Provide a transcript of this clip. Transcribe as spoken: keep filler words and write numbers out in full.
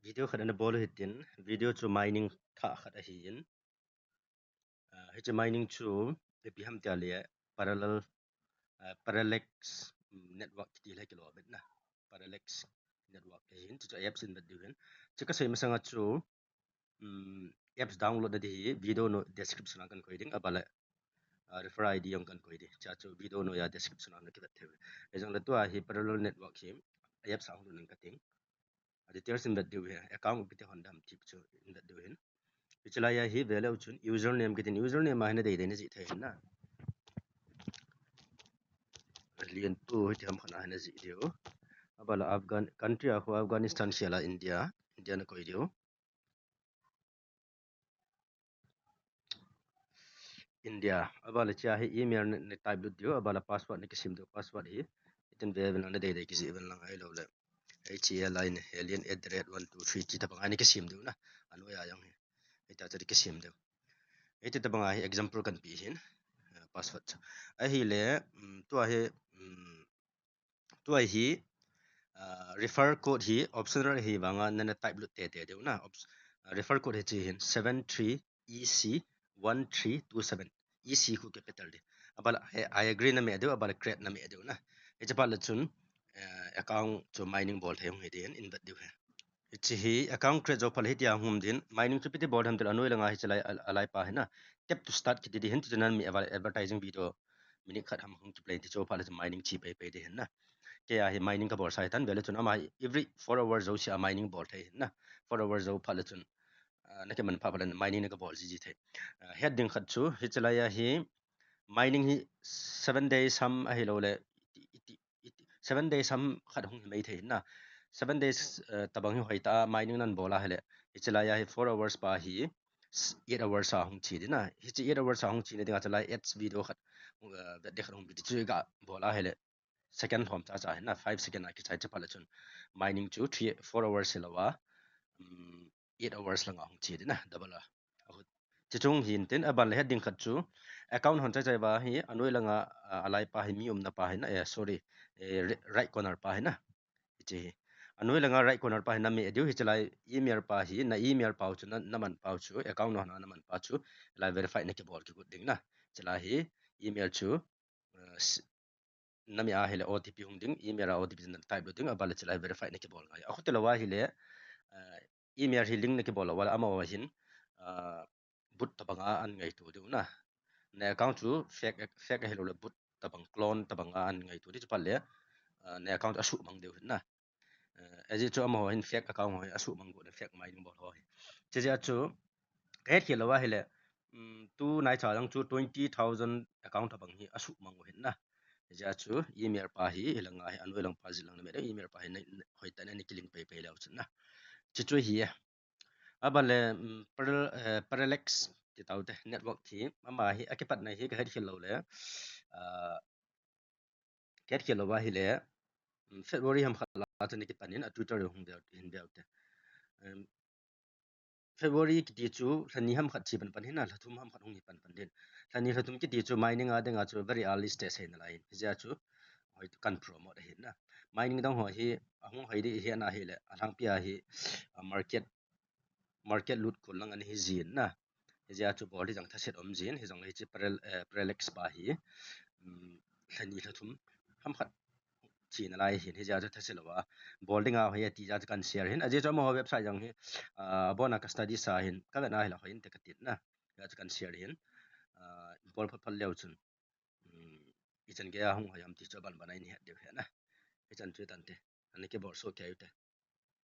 video khat ana bol u hitin, video chu mining thah khat ahin. Ah, hiche mining chu ipi ham tia le parallel, ah, Parallax, mm, network kiti le kilo bet na. Parallax network ahin, chu apps in bet diu hin. Chu kasei masanga chu, mm, apps download na di hi video note description a kan koi ding, abale, ah, refer I D jong kan koi ding. Chu chu video note a description a na kivet thei. Ejong le tua hi parallel network hi apps a hung lut ning kating. A details in vet diu hi, account ipi ti hon dam ti chu in vet diu hin. Hiche lai a hi veleu chun username kitin, username a hi na dei dei na jih thei hin na. Lian tu hiti ham khat a hi na jih diu. Abale Afghan, country a khu Afghanistan khel a India, India na koi diu. India. Abale chia hi email na, na type lut diu, abale password na kisem diu, password hi. Itin ve vel na dei dei kijih vel lang ahilou le. H E L I N, alien at the rate one two three ti tabang a na kisem diu na. Anoiya jong hi. Hita chu kisem diu. Hiti tabang a hi example kan pe hin. Ah, password chu. Ahile, mm, tua hi, mm, tua hi, ah, refer code hi optional hi vanga nana type lut tete diu na. Ops-, ah, refer code hi chi hin seven three E C one three two seven. E C khu capital di. Abale he, I agree na me diu, abale create na me diu na. Hiche phat le chun, eh, account chu mining bol thei hung hi din in vet diu hi. Hiche hi account create jou phat le hitia hung um din, mining chu ipi ti bol tham til anoi langa hiche lai, a, alai pa hi na. Tap to start kiti di hin, ti chu nan mi adver-, advertising video minute khat ham hung kiplay ti chu phat le chu mining chi pei pei di hin na. Kei a hi mining kabol sa hitan, vele chun ama hi every four hours jouse a mining bol thei hin na. Four hours jou phat le chun, ah, na kiman phat phat le mining na kabol ji ji thei. Ah, het ding khat chu, hiche lai a hi mining hi seven days ham ahilou le, iti, iti, iti, seven days ham khat hung hi mai thei hin na. Seven days, eh, tabang hi hoitah a mining nan bol a hile. Hiche lai a hi four hours pa hi s-, eight hours a hung chi di na. Hiche eight hours a hung chi na dinga chu lai ads video khat, eh, vet di khat hung pi di chu ga bol a hile. Second lhom cha cha hin na, five second a kichai chu phat le chun mining chu three, four hours hilou a, um, eight hours langa hung chi di na, double a. Ahu, chi chung hin tin, aban le het ding khat chu, account hon chai chai va hi, anoi langa, a, alai pa hi mi umna pa hi na, eh, sorry, eh, ri-, right corner pa hi na. Hiche hi. Anoi langa right corner pa hi na me diu, hiche lai email pa hi, na email pau chu, na, na man pau chu, account hon a na man pa chu, lai verify na kibol kigot ding na. Hiche lai hi, email chu, eh, s-, na mi a hile O T P hung ding, email a O T P na type lut ding, abale hiche lai verify na kibol ngai. Akhut lou a hile, eh, email hi link na kibol lou a, amaho hin, ah, bot tabang a an ngaito diu na. Na account chu fake, fake ahilou le bot tabang, clone tabang a an ngaito di chu phat le, ah, na account chu asuhmang diu hin na. Eh, ajeh chu amaho hin fake account ho hi asuhmang got na, fake mining bol ho hi. Hiche jeh a chu, ka het khel lou a hile, um, tu nai cha jong chu twenty thousand account tabang hi asuhmang u hin na. Hiche jeh a chu, email pa hi, hilanga hi, anoi lang pa jeh lang na me diu, email pa hi na, na, hoitah na, na kilink pei pei leu chun na. Hiche chu hi e. Aban le, um, Paral-, eh, Parallax, ti tau te, network hi, ama hi, akipatna hi, ka het khel lou le, ah, ka het khel lou a hile, um, February ham khat la chu na kipan in, a Twitter hung veu, hin veu te. Um, February kiti chu lha ni ham khat chi pan pan hin na, lha thum ham khat hung hi pan pan din. Lha ni lha thum kiti chu mining a dinga chu very early stage hi na lai hin. Hijeh a chu hoi kan promote ahin na. Mining dang ho hi ahung hoi di hi na hile, alhangpi a hi, a market, market lut kul lang ana hi jin na. Hijeh a chu bol di jong thaset um jin, hijongle hiche Paral-, eh, Parallax pa hi, um, lha ni lha thum ham khat chi na lai hin, hijeh a chu thase lou a. Bol dinga hoi ati jeh a chu kan share hin. Ajeh chu amaho website jong hi, ah, abona ka study sa hin, ka vet na hile hoi inte ka tin na. Hijeh a chu kan share hin. Ah, bol phat phat leu chun, um, ichan gei a hung hoi ham ti chu aban ban a in het diu hi na. Hichan chu tante. Ana kibol soh kei u te.